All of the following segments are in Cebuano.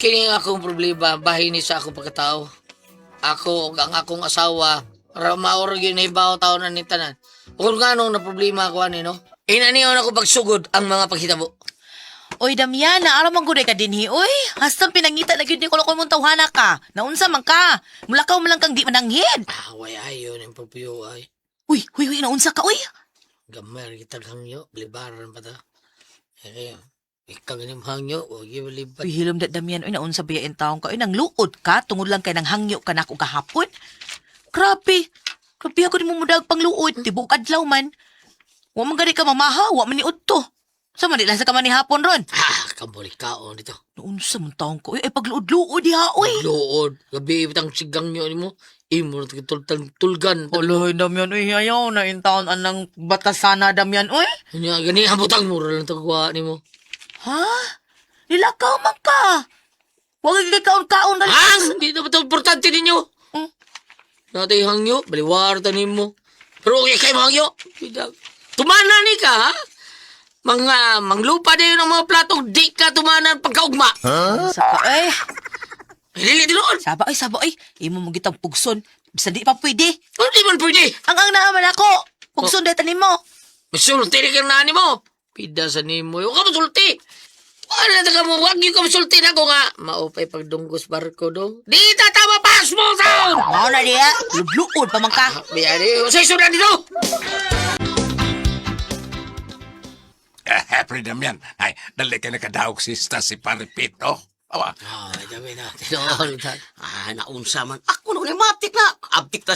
Kini ang akong problema, bahin ni sa akong pagkatao. Ako ug ang akong asawa, mao ra gyud nahibaw taon na ni tanan. Kung nganong na problema ako ani, no? Inaniyon ako pagsugod ang mga paghitabo. Oy, Damian, naaraw man gud ka dinhi, oy. Hastang pinangita na gyud ni ko mong tawhana ka. Naunsa man ka? Mulakaw man lang kang di mananghid. Ah, way ayo ning pagpuyo ay. Uy, uy, uy, naunsa ka, uy. Gamay ra kitag hangyo, libaran pa ta. Eh, ikaw ganim hangyo, o libat. Uy, hilom da Damian, uy, naunsa ba in taong ka? Uy, nangluod ka tungod lang kay nanghangyo ka nako gahapon. Grabe. Grabe ako nimo mudag pangluod, tibok adlaw man. Wa man gani ka mamaha, wa man ni udto. Sa man di lang sa ka man ni hapon ron. Ah, kambuli kaon dito. Naunsa man taong ka, uy, ay pagluod-luod diha, uy. Luod, gabi bitang sigang nyo nimo. Imo na tulgan. Uloy, Damian, uy, ayaw na in taon anang batasana, Damian, uy. Nya gani habutang mura lang tagwa nimo. Ha? Nilakaw man ka. Huwag ka kaon-kaon na. Ah, hindi na ba ito importante ninyo? Hmm? Natay hangyo, baliwar tanim mo. Pero okay kayo hangyo. Tumana ni ka, ha? Mga manglupa din ang mga platong di ka tumanan pagkaugma. Sa ka, eh. Dili tinuod. Saba, ay, saba, ay. Imo mo gitang pugson. Bisan di pa pwede. Ano di man pwede? Ang naaman ako. Pugson oh. Tanim mo. Masulti rin kang nani mo. Pida sa nimo. Huwag ka masulti. Wala na ka mo. Huwag yung ka masulti na ko nga. Maupay pagdunggos barko dong. Di tatama pa small town! Mao na diya. Lubluod pa man ka. Biyari, usay sudan dito! Eh, Pre Damian, ay, dali ka nakadaog si si Paripito. Awa, Ah, dami na. Tinuod. Ah, naunsa man. Ako na matik na. Abtik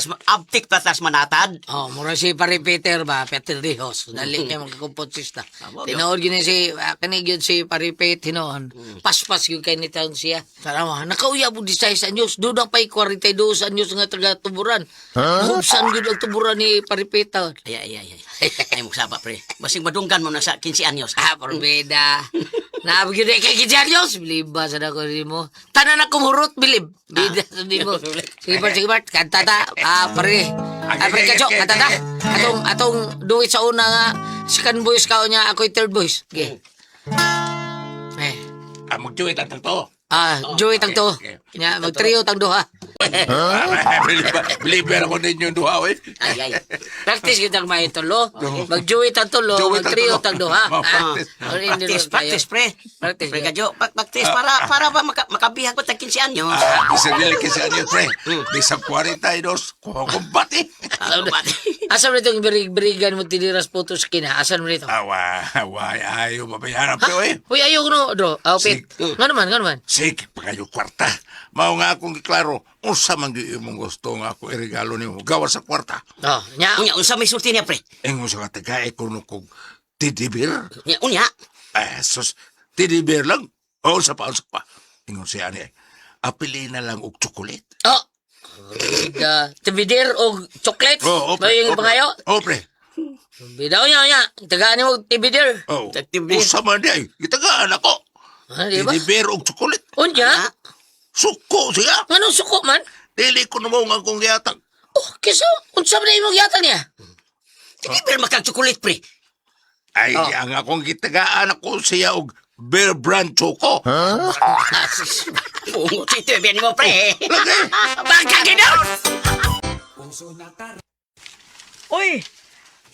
tas manatad. Oh, mura si Pare Peter ba? Peter Rijos. Dali kay magkakumpot sista. Tama, Tinuod gyud ni si kani gyud si Pare Pete hinuon. Paspas gyud kay ni taon siya. Tarawa, nakauya po di sa anyos. Doon pa'y 42 anyos nga taga tuburan. Hubsan gyud ang tuburan ni Pare Pete. Ay, ay, ay, ay. Ay, magsaba, pre. Basing madunggan mo na sa 15 anyos. Ah, porbida. Naabog yun eh, kay 15 anyos. Bilib ba sa nako mo? Tanan akong hurot, bilib. Bida sa nimo. Sige, Bart, sige, Bart. Kanta ta. Ah, pare. Ah, pare, kadyo, kanta ta. Atong duit sa una nga. Second voice ka niya, ako'y third voice. Okay. Eh. Ah, mag-duet ang to. Ah, duet ang to. Okay, Nya, mag-trio tang duha. Believer ako ninyo duha, oy. Ay, ay. Practice kitang may tulo. Mag-duet ang tulo, Duet ang mag-trio tulo. tang duha. Oh, practice. Ah, hindi Practice, naman tayo. practice, pre. Practice, Pre, yeah. kadyo, practice para ba makabihag ko tag 15 anyos. Ah, bisa nila kasi ano, pre. Bisa 42, kuha kong bati. Ah, bati. Asa mo itong birig-birigan mo tiniras po to sa kina? Asan mo nito? Awa, awa, ayaw mabayaran, pre, oy. Uy, ayaw ko no, Dro. Ah, Pet. Nga naman. Sige, pagayo kwarta. Mao nga akong giklaro, unsa man gyud imong gusto nga ako iregalo nimo gawas sa kwarta. Oh, nya. Unya, unsa may sulti niya, pre? Ingon sa nga taga kuno kog teddy bear. Unya, unya. Eh, sus, teddy bear lang. O, unsa pa, unsa pa. Ingon siya ani, apili na lang og chocolate. Oh. Bida. Tibidir og chocolate. Oh, May yung pre. pangayo. Oh, pre. Bida, unya, unya. Tagaan mo tibidir. Oh, Teddy bear. unsa man di ay, gitagaan ako. Ah, di ba? Teddy bear og chocolate. Unya. Suko siya. Anong suko man? Dili ko na mo nga akong gihatag. Oh, kesa, unsa man na imong yata niya? Hindi bear makag chocolate, pre. Ay, ang akong gitagaan ako siya og Bear Brand Choco. Bungo si Tebian mo, pre. Lagi. Bangka ginaw! Uy,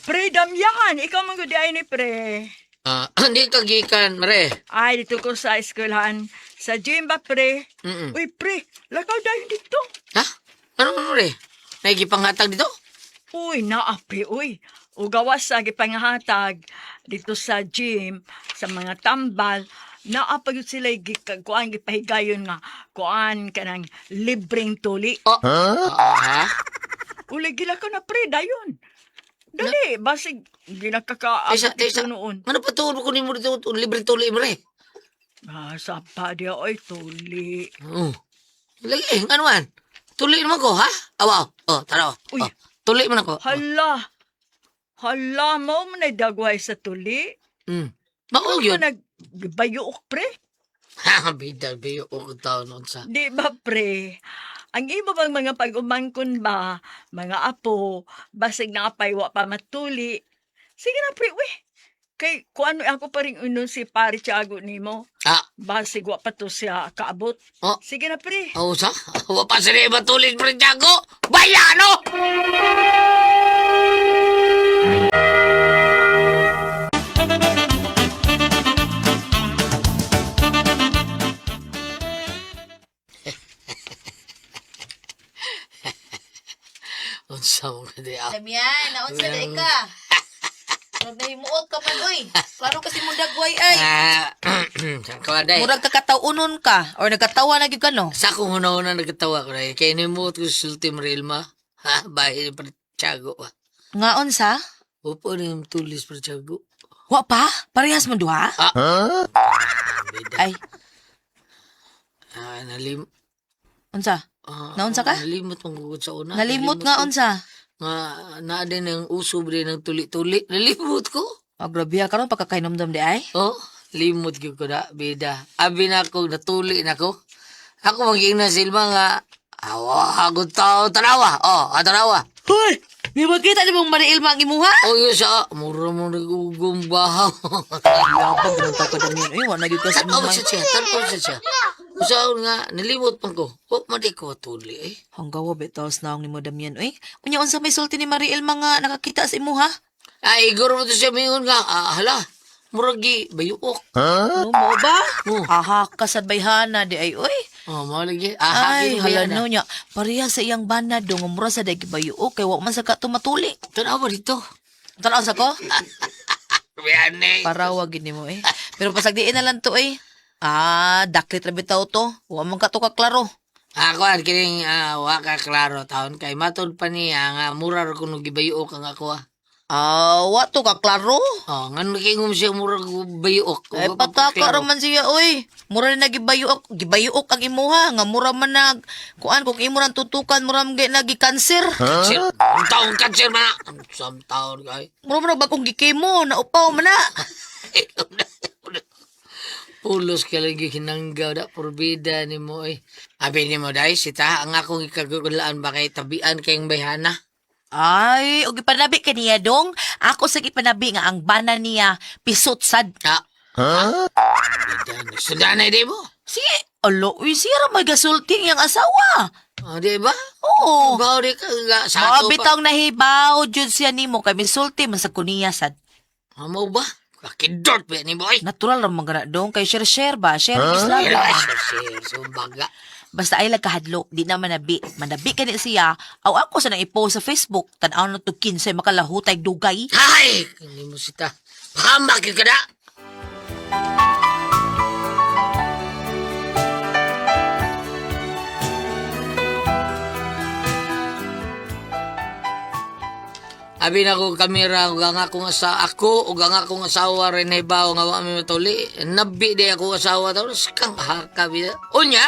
pre Damian, ikaw man gud ay ni pre. Ah, hindi ka gikan, mare. Ay, dito ko sa eskwelahan. Sa gym ba, pre? Mm-mm. Uy, pre, lakaw dayon dito. Ha? Ano man, mare? Naigipanghatag dito? Uy, naa, pre, uy. Ugawas sa gipangahatag dito sa gym, sa mga tambal, naa pa gyud sila kuan gipahigayon nga kuan kanang libreng tuli. Oh. Ah, ha? Uli gila ka na pre dayon. Dali, basig ginakakaabot Tesa, tesa. dito noon. Ano pa tuon ko nimo dito? Libreng tuli, mare. Ah, sapa dia oy tuli. Oo. Lagi, ano man? Tuloy naman ko, ha? Awa, oh, tara. Oh. Uy. Oh, tuloy man ako. Oh. Hala. Hala, mao man ay dagway sa tuli. Mao yun. Nagbayuok pre. Ha, bida, biyo, o taon noon sa. Di ba pre? Ang iba bang mga pag-umangkon ba, mga apo, basig nakapaywa pa matuli. Sige na pre, uy. Kay kuano ako pa rin unon si pare Tiago nimo. Ah, Basig wa pa to siya kaabot. Oh. Sige na, pre. oh, sa? Wa pa sila matulis, pre Tiago. Bayano! Unsa mo ka di ah? Damian, naunsa na ka? Murag nahimuot ka man, uy. Klaro kasi mong dagway, ay. Ah, kawaday. Murag kakataunon ka or nagkatawa na gyud ka, no? Sa akong una-una nagkatawa ko na kaya inimuot ko sa sulti Marilma. Ha? Bahay ni Tiago ba? Ngaon sa? Upo na yung tulis pre Tiago. Wa pa? Parehas man duha? Bida. Ay, Ah, nalim... unsa? Ah, Naunsa ka? Nalimot mong gugod sa una. Nalimot nga ko. unsa? Nga, naa din ang usob din ng tuli-tuli. Nalimot ko. Oh, grabe ha, karon pagkakainomdom di ay. Oh, limot gyud ko na, bida. Abi na ako, natuli na ko. Ako maging na silma nga, awa, ako tao, tanawa. Oh, ah, tanawa. Hoy! May makita ni mong Marielma ang imuha? Oh, yun sa, mura mo nagugong bahaw. Yapag ganun tao ka Damian. Uy, wa na gyud ka sa Tanawa imuha. siya siya, tanawa siya siya. Usaon nga, nalimot man ko. Oh, madi ko tuli eh. Hanggawa bitaw sa naong nimo Damian, uy. Unya unsa may sulti ni Marielma nga nakakita sa imuha? Ay, igor mo to siya mingon nga, ah, hala, muragi, bayuok. Huh? Mo ba? Oh. Aha, kasad bayhana di ay uy. Oh, mao lagi. Ah, Ay, hala no niya. Pareha sa iyang bana do nga mura sa dagi bayuok kay wa man sa kato matuli. Tanawa dito. Tanaw sa ko? Biyanin. Parawa gid nimo eh. Pero pasagdiin na lang to eh. Ah, daklit ra bitaw to. Wa man ka to kaklaro. Ako ang kining wa ka klaro taon kay matod pa niya nga mura ra kuno gibayuok ang ako ah. Ah, wa to kaklaro. Oh, ngano kay ngum siya mura ko bayuok. Ay, pataka ra man siya, oy. Mura na nagibayuok, gibayuok ang imuha nga mura man nag kuan kung imo rang tutukan mura man gay nagi-cancer. Kanser. Ang taon kanser man. na. Ang sam taon kay. Mura man og bagong gikemo, naupaw man na. Pulos ka lagi hinanggaw da porbida nimo eh. Abi nimo dai sita ang akong ikagulaan ba kay tabian kayong bayhana. Ay, og ipanabi kaniya dong. Ako sa ipanabi nga ang bana niya pisot sad. Ah. Huh? Sudan na di mo. Sige, alo, uy, siya ra may gasulti ang iyang asawa. Oh, di ba? Oo. Baw di ka nga sa Mga ato pa. bitawng nahibaw, jud siya nimo kay misulti man sa kuniya sad. Ah, Mo ba? Kakidot ba ni boy? Natural ra man gana dong kay share share ba, share is love. Ay, sir, sumbaga. Basta ay lagkahadlok, di na manabi. Manabi kani siya, aw ako sa nang i-post sa Facebook, tan-aw na to kinsay makalahutay dugay. Ay! Hindi mo sita. Pahamak yun ka na! Abi na ko kamera ug ang akong asa ako ug ang akong asawa rin hibaw nga wa mi matuli. Nabi di ako asawa taon kang haka bi. Unya,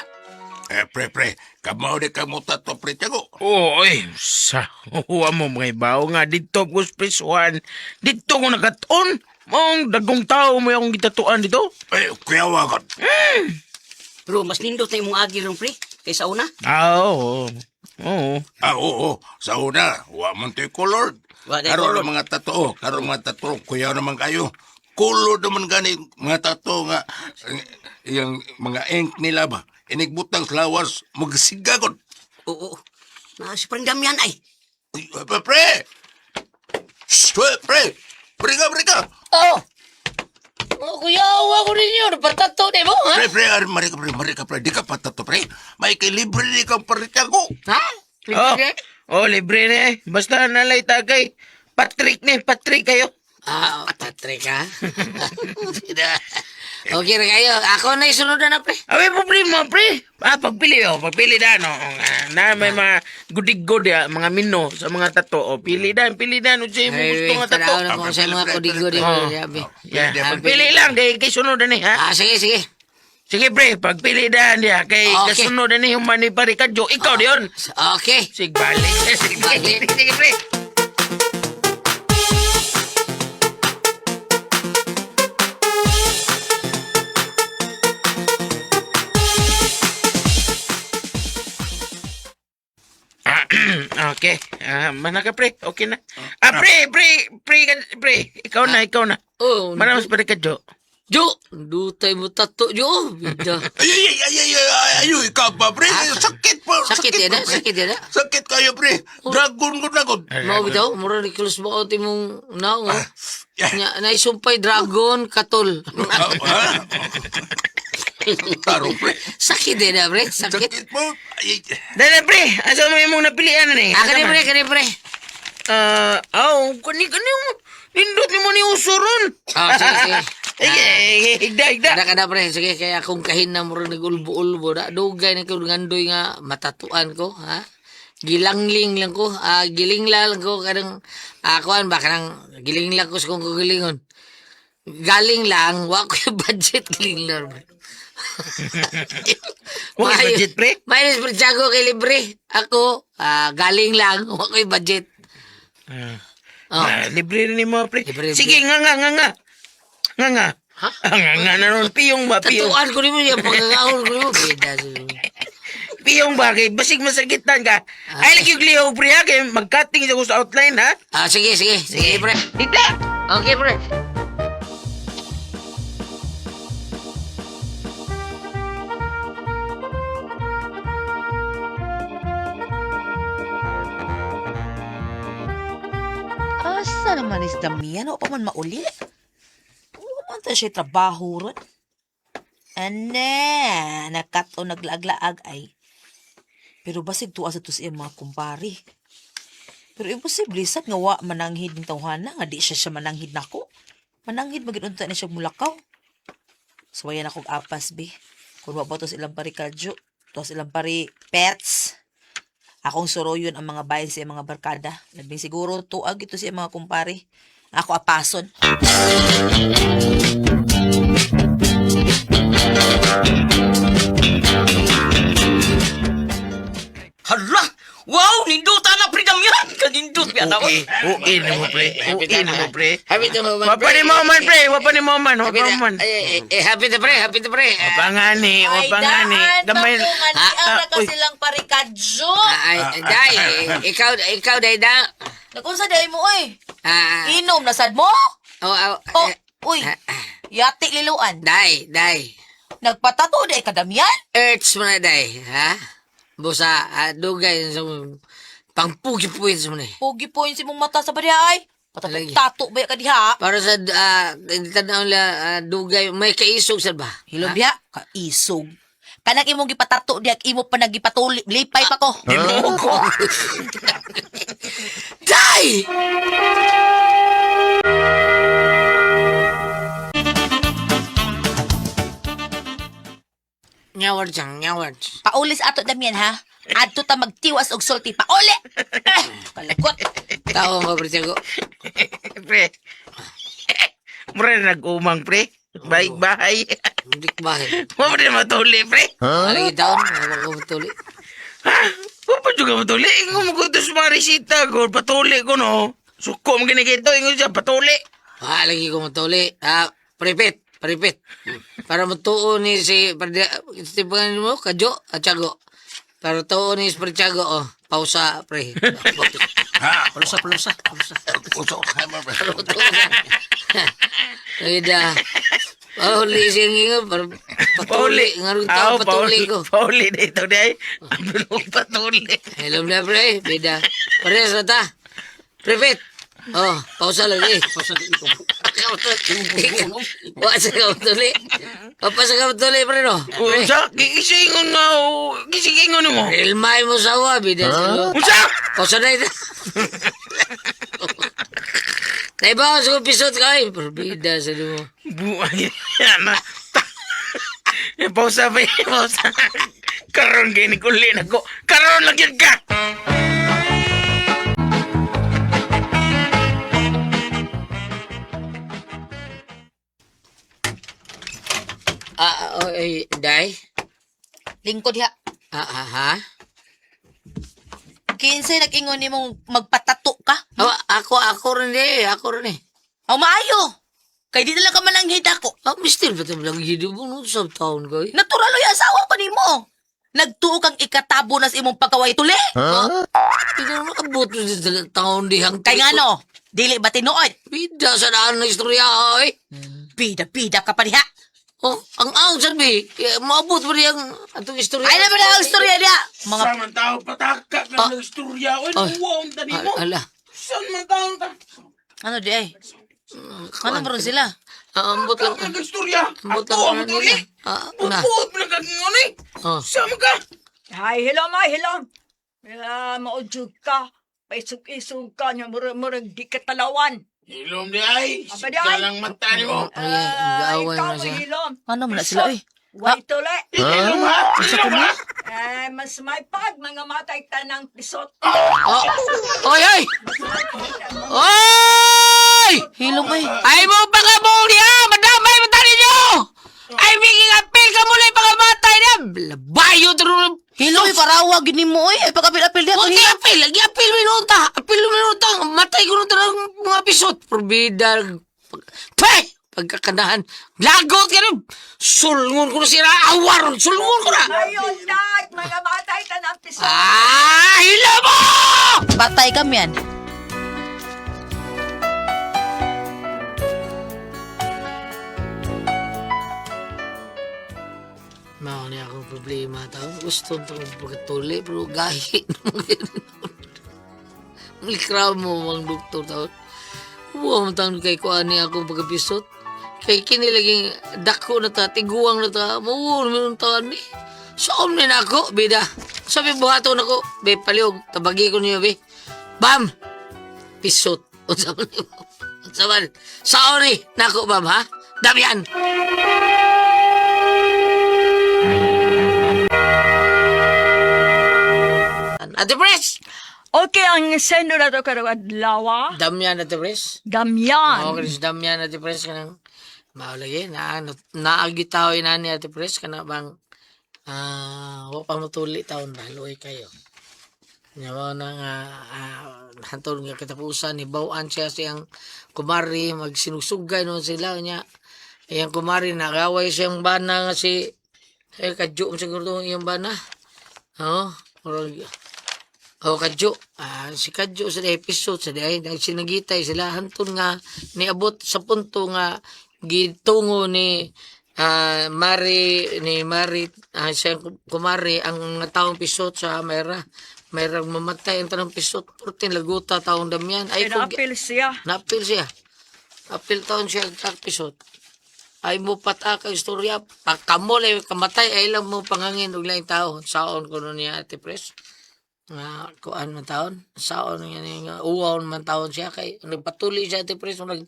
Eh, pre, pre, kamao di ka mo tato, pre, Tiago. Oy, sa huwa mo mga ibaw nga dito ko sa prisuhan. Dito ko nakatuon. Maong dagong tao mo akong gitatuan dito. Eh, kuya wagon. Pero mas nindot na imong agi ron, pre. Kaysa una. Ah, oo. Oo. Ah, oo, sa una, wa man to'y colored. Wa day Karon colored. ang mga tato, karon mga tato, kuya naman kayo. Colored naman gani mga tato nga yung mga ink nila ba. Inigbutang sa lawas, magsigagon. Oo. Na si Parang Damian ay. Uy, eh, pre! Shh, eh, pre! Pre ka, pre ka! Oh! Oh, kuya, awa ko ninyo. Napatato ni mo, ha? Pre, pre, ar, mari ka, pre, mari ka, pre. Di ka patato, pre. May kilibre ni kang paritago. Ha? Oh, oh libre na eh. Basta nalay tagay. Patrick ni, Patrick kayo. Ah, Patrick, ha? Okay na kayo. Ako na isunod na, pre. Abi problema pre. Ah, pagpili oh, pagpili da no. Ah, na may mga gudig-god ya, mga mino sa mga tato. Oh, pili dan, pili dan unsay mo gusto nga tato. Tanaw na kung sa mga kudigo di Oh. mo. Yeah, Ah, pagpili lang dahil kay sunod na ni ha. Ah, sige, sige. Sige pre, pagpili dan diya kay Okay. kasunod na ni human ni pare kadyo. Ikaw diyon. Okay. Sig balik. Sige, Balik. sige pre. Ah, okay. Ah, mana ka pre? Okay na. Ah, pre, pre, pre, pre. Ikaw na, ikaw na. Oh, Mana mas pare kadyo. Jo, dutay mo tato, Jo. Bida. Ay, ay, ay, ay, ay, ay, ay, ikaw pa, pre. Sakit pa. Sakit yan, pa, eh? pre. Sakit yan, eh? Sakit kayo, pre. Dragon ko, dragon. Mao bitaw, mura ni kilos mo imong naong. Oh. Yeah. Nya naisumpay dragon katol. Ah, ah. Taro, pre. Sakit din na, pre. Sakit. Sakit mo. Ay, ay. Dali, pre. Asa mo imong napilian na ni? Ah, kani pre, kani pre. Ah, aw, kani kani mo. Nindot ni mo ni usuron. Ah, sige, sige. Sige, higda, higda. Kada kada pre, sige kaya akong kahin na mura nagulbo-ulbo na dugay na ko ngandoy nga matatuan ko, ha? Gilangling lang ko, ah, giling lang ko kanang kuan ba kanang giling lang ko sa kong kagilingon. Galing lang, wa ko yung budget giling lang. Wa kay budget, pre? Minus pre Tiago kay libre. Ako, galing lang, wa ko yung budget. Oh. Ah, libre rin ni mo, pre. Libre, libre. Sige, nga nga, nga nga. Nga nga. Ha? Ah, nga nga na ron. Piyong ba, piyong. Tatuan ko nimo yung pagkakaon ko nimo. Bida. Piyong ba, kay basig masakitan ka. Ay, lagi yung lihaw, pre, ha? Kay magkating sa ko sa outline, ha? Ah, sige, sige. Sige, pre. Higda! Okay, pre. Asa naman is Damian? O pa man mauli? Wala man tayo siya trabaho ron. Ane, nakat o naglaag-laag ay. Pero basig tuwa sa to sa iyang mga kumpare. Pero imposible sad nga wa mananghid ng tawhana nga di siya siya mananghid nako. Mananghid magin unta ni siya mulakaw. Suwayan akong apas be. Kung wa pa to sa ilang pari kadyo, to sa ilang pari pets. Akong suroyon ang mga bayan sa iyang mga barkada. Labing siguro tuag ito sa iyang mga kumpare. Ako apason. Hala! Wow! Ninduta na, pre Damian! Kanindot biya na. Okay, okay na mo, pre. Okay na mo, pre. Happy to mo, Wapa ni mo man, pre. Wapa ni mo man. Wapa Happy na. man. Ay, ay, ay, happy na, pre. Happy na, pre. Wapa nga ni. Wapa nga ni. Gamay. nga Ah, uy. silang parikadyo. Ay, day, ikaw, ikaw, day, da. Nagunsa day mo oy. Ah, Inom na sad mo? oh, oh, Oh, eh, uy. Yati liluan. day, day. Nagpatato day kadamian. Earths mo na, day, ha? Busa, dugay, sa pangpugi points mo na eh. Pogi points imong mata sa bariya ay. Lagi. Patato ba ka diha? Para sa, tanaw nila, dugay, may kaisog sa ba? Hilom diha, kaisog. Kanang imong gipatato diha, imo pa nagipatuli, lipay pa ko. Tinuo ko. Day! Nyawar siyang, nyawar. Paulis ato Damian ha. Adto ta magtiwas og sulti pauli. Eh, kalagot. Tao ang kabritiyago. Pre. Mura na nag-umang, pre. Baik bahay. Hindi ko bahay. Wapa na matuli, pre. Alagi taon, wala ko matuli. Ha? Wapa juga matuli. Ingo mo ko ito sa mga resita ko. Patuli ko, no? Suko mo ginigito. Ingo siya, patuli. Ah, lagi ko matuli. Ah, paripit, paripit. Para matuo ni si, para si pangalan mo, Kadyo, at Tiago. Para tuo ni si Tiago, oh, pausa, pre. Ha? Palusa, palusa, palusa. Usa, usa, pre. Para matuo na. Ay, da. Pauli siya nga, para patuli. Nga rin tao, Aw, patuli ko. Pauli dito, day. Ang bilog patuli. Hello na, pre. Bida. Parehas na ta. Prepit. Oh, pausa lagi. Palusa dito. Wa sa kautuli. Papa sa kautuli, pre, no? Pre. Unsa? Gisingon nga. oh. Gisingon mo. Ilmay mo sawa, bida. Unsa? Pausa na ito. Naiba sa pisot ka, ay. Pero bida sa mo. Buhay. Ana. Pausa pa pausa. Karon gini kulin ako. Karon lang yun ka. Ah, oh, ay, day. Lingkod diha. Ah, ah, ha? Kinsay nag-ingon nimong magpatato ka? Oh, ako, ako rin eh. Ako rin eh. Aw maayo. Kay di na lang ka mananghid ako. Ah, mister, ba't ang lang hido mo nung sa taon ko eh? Natural oy asawa ko nimo. Nagtuo kang ikatabo na sa imong pagkaway tuli. Huh? Hindi na nakabot mo sa taon dihang. Kay ngano, dili ba tinuod? Bida sa daan ng istorya, ay. Bida-bida ka pa diha. Oh, ang ang sabi, eh, maabot pa niyang atong istorya. Ay na ba na ang istorya diha? Mga Sa man tao pataka ka Ah. ng istorya. Oy, Ay. uwaon tani mo. Ala. Saan man tao ta? ano di ay? Ano maron sila? Ah, ambot lang. Ang istorya. Ambot Ato lang ang ano tuli. nila. Ah, na. Buot mo na kagingon eh. Oh. Saan man ka? Ay, hilom ay, hilom. Ah, maudjog ka. Paisog-isog ka niya, murag di ka talawan. Hilom di ay. Aba di ay. Sigalang mata ni mo. Ay, Ah, gaaway ikaw na siya. hilom. Ano man na sila oy? Way tuli. Hilom ha? Hilom ha? Eh, mas may pag mga matay tanang pisot. Oh. Oy, oy! Oy! Hilom ay. Ay mo pa ka mo niya! Madamay mata ninyo! Ay, miging apil ka muli pagamatay niya! Labayo taro! Hilom ay parawa gid nimo oy. Ay pagapil-apil diha. Huwag kayo apil! Lagi apil minuta! Apil minuta! Matay ko nung tanang mga pisot! Probida! Pweh! Pagkakanahan! Lagot ka nun! Sulngon ko na sila! Awar! Sulngon ko na! Ayon, dad, mga matay tanang pisot. Ah! Hila mo! Patay kami yan. Mao ni akong problema tao. Gusto ko pagkatuli pero gahi naman. Mikraw mo ang doktor tao. Buwa mo taon kay kuan ni akong pagkapisot. Kay kini laging dako na ta, tiguang na ta, mauwon mo nung taon ni. Saom ni na ako, bida. Sabi buhaton ako, be paliog, tabagi ko niyo be. Bam! Pisot. Unsa man ni? Unsa man? Saon ni nako bam ha? Damian! Ate Pres! Okay, ang sendo na to karong adlaw. Damian Ate Pres. Damian. Oo, Chris Damian Ate Pres kanang maulagi na naagitaw na ni Ate Pres kana bang wa pa motuli taon ba luoy kayo. Nya mao na nga hantod nga katapusan hibaw-an siya siyang kumari magsinugsugay noon sila nya. Iyang kumari nagaway siyang bana nga si eh kadyo man siguro tong iyang bana. Oo, murag. Oh, kadyo. Ah, si kadyo sa episode sa diay nagsinagitay sila hantun nga niabot sa punto nga gitungo ni Mari ni Mari siyang kumari ang mga taong pisot sa mayra mayrang mamatay ang tanong pisot 14 laguta taong damian ay kung Pinaapil siya. naapil siya apil taon siya kag pisot ay mo patak ang istorya pagkamol ay kamatay ay lang mo pangangin og laing tao saon kuno niya Ate Pres nga kuan man taon saon nga ni nga uwaon man taon siya kay nagpatuli siya Ate Pres nag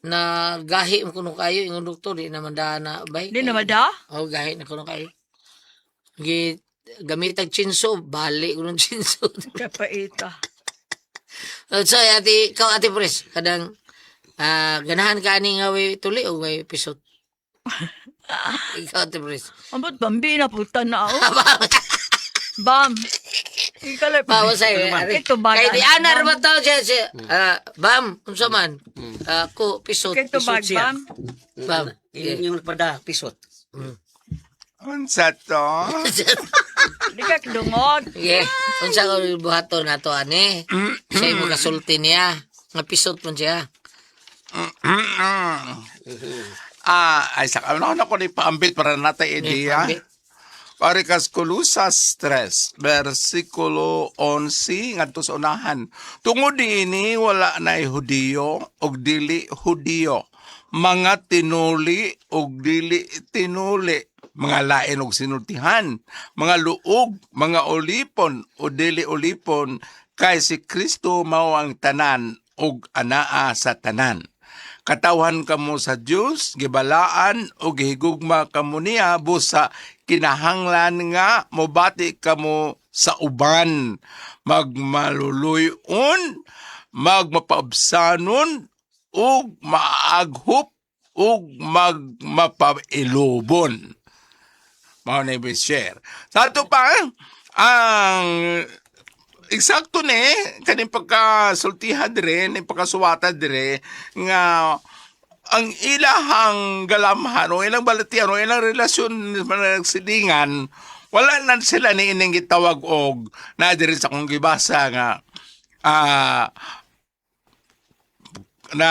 nagahi mo kuno kayo ingon doktor di naman da na bay. Di naman da? Oh, gahi na kuno kayo. Gi gamitag chinso bali kuno chinso. Kapaita. So ate ikaw Ate Pres kadang ganahan ka ani nga way tuli o way pisot? Ikaw Ate Pres. Ambot, bambi na puta na ako. Bam. Ikalay Bawa sa iyo. Ito ba? Kay di ana ra ba tao siya siya. Bam, unsa man? Ko pisot. Ito Pisot bag, siya. bam. Bam. Yeah. Yun yung pada pisot. Unsa to? Di ka dungog. Yeah. Unsa ko buhaton nato ani? Sa imo kasulti niya. Nga pisot man siya. Ay sa ano na ko ni paambit para natay ideya. Paambit. Parikas Colusas 3, versikulo 11 ngadto sa unahan. Tungod niini wala nay Hudiyo ug dili Hudiyo, mga tinuli ug dili tinuli, mga lain og sinultihan, mga luog, mga olipon o dili olipon, kay si Kristo mao ang tanan ug anaa sa tanan. Katawhan kamo sa Dios, gibalaan o gihigugma kamo niya busa kinahanglan nga mobati kamo sa uban, magmaluluyon, magmapaabsanon, ug maaghop ug magmapailubon. Mao na yung share. Sa ato pa, ang eksakto ni kaning pagkasultihan dire, ning pagkasuwata dire nga ang ilahang galamhan o ilang balatian o ilang relasyon nagsilingan, wala na sila ni ining gitawag og na diri sa akong gibasa nga na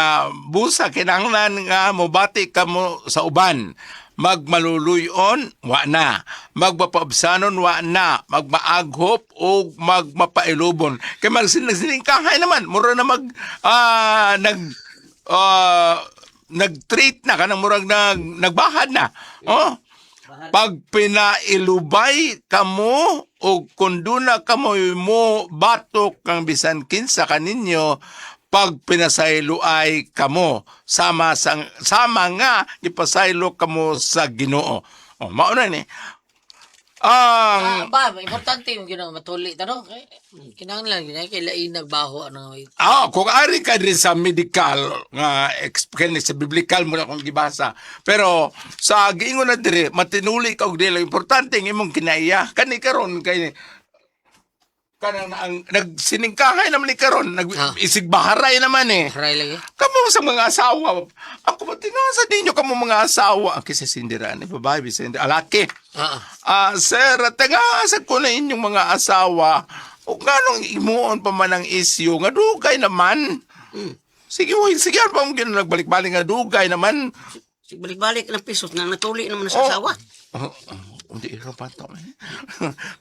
busa kinahanglan nga mobati kamo sa uban. Magmaluluyon, wa na. Magmapaabsanon, wa na. Magmaaghop o magmapailubon. Kay magsinagsiningkahay naman. Mura na mag, ah, nag, ah, nag-treat na kanang murag nagbahad na. Oh. Pag pinailubay kamo o kung duna kamo mo batok kang bisan kinsa kaninyo, pag pinasaylo ay kamo sama sa, sama nga ipasaylo kamo sa Ginoo. Oh, mao na ni. Ah, Ang ba, importante yung ginawa matuli ta no. Kay kinahanglan gyud kay lain nagbaho ano. Kung ari ka rin sa medical nga kani sa biblical mo na akong gibasa. Pero sa giingon na dire, matinuli ka og dili importante ang imong kinaiya. Kani karon kay kanang ang nagsiningkahay naman ni karon, nag isigbaharay naman eh. Haray lagi. Kamo sa mga asawa. Ako ba tinasa ninyo kamo mga asawa? Ang kasi sindiraan ni babae bisan alaki. Ah. Ah, sir, tagaasa ko na inyong mga asawa. O nganong imuon pa man ang isyu, nga dugay naman. Sige, uy, sige, ano pa mong gano'n nagbalik-balik nga dugay naman. Sige, balik-balik ng pisos na natuli naman sa Oh. asawa. Oh, hindi iro pa to. Eh.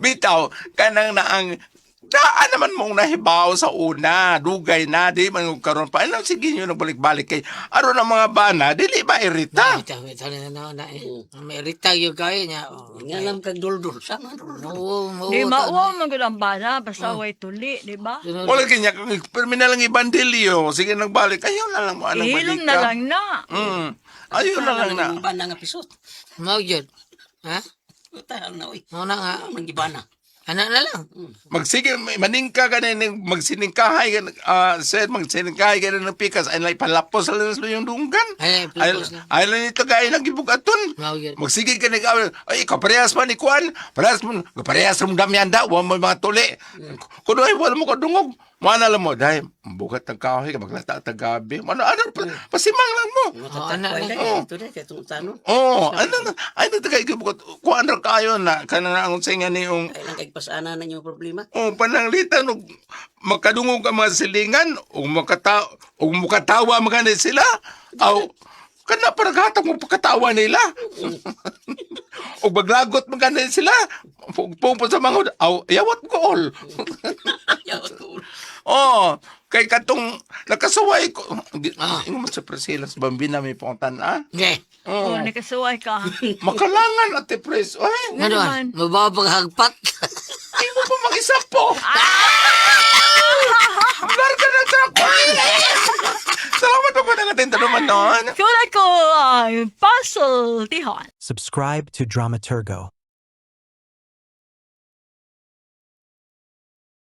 Bitaw, kanang naang daan naman mong nahibaw sa una, dugay na, di man yung karon pa. Ano, sige nyo nagbalik-balik kay aron ang mga bana, dili ba irita? Ita, ita na na na eh. May irita gyud kayo niya. Oh, Nga lang kag duldul. Sama duldul. Oo, oo. Di mauwaw man gud ang bana basta way tuli, di ba? Wala kanya, pero na lang ibandilyo. Sige, nagbalik. Ayaw na lang mo, anang Ihilom balika. na lang na. Ayaw na lang na. Ang bana nga pisot. Mao gyud. Ha? Tahan na, uy. Mao na nga. Ano nang gibana? Ana na lang. Magsige, maningka ka na, magsiningkahay ka, sir, magsiningkahay ka na ng pikas. Ay, lang, palapos lang sa yung dunggan. Ay, palapos lang. Ay, lang ito kaya lang gibugaton. Mao gyud. Magsige ka na, ay, ikaw, parehas man ni Kwan. Parehas man, parehas mong damyanda, wa mo mga tuli. Kuno ay, wala mo kadungog. Mana lang mo, dahil, bugat ng kahoy, maglata tag gabi. Ano, ano, pasimang lang mo. Oh, ana Ay, lang. ito na, kaya itong tanong. Oh, ano na, ay, ito kayo, bugat, kuan ra kayo na, kanang ang singa niyong, Ay lang kay pasana na yung problema. Oh, pananglitan og makadungog ang mga silingan ug ug mukatawa man gani sila. Aw kana para gatag mo pagkatawa nila. Ug baglagot man gani sila. Pugpong sa mga aw yawat ko all. Yawat ko. Oh, kay katong nakasuway ko. Ah. Ingon man sa Priscilla sa Bambina may pangutan ah. Okay. Oh, nakasuway ka. Makalangan ate Pres. Ay, Ano naman. Mabaw paghagpat. di mo pa mag-isa po. Larga na truck. Salamat po po ng atento naman noon. Kula ko ang puzzle tihon. Subscribe to Dramaturgo.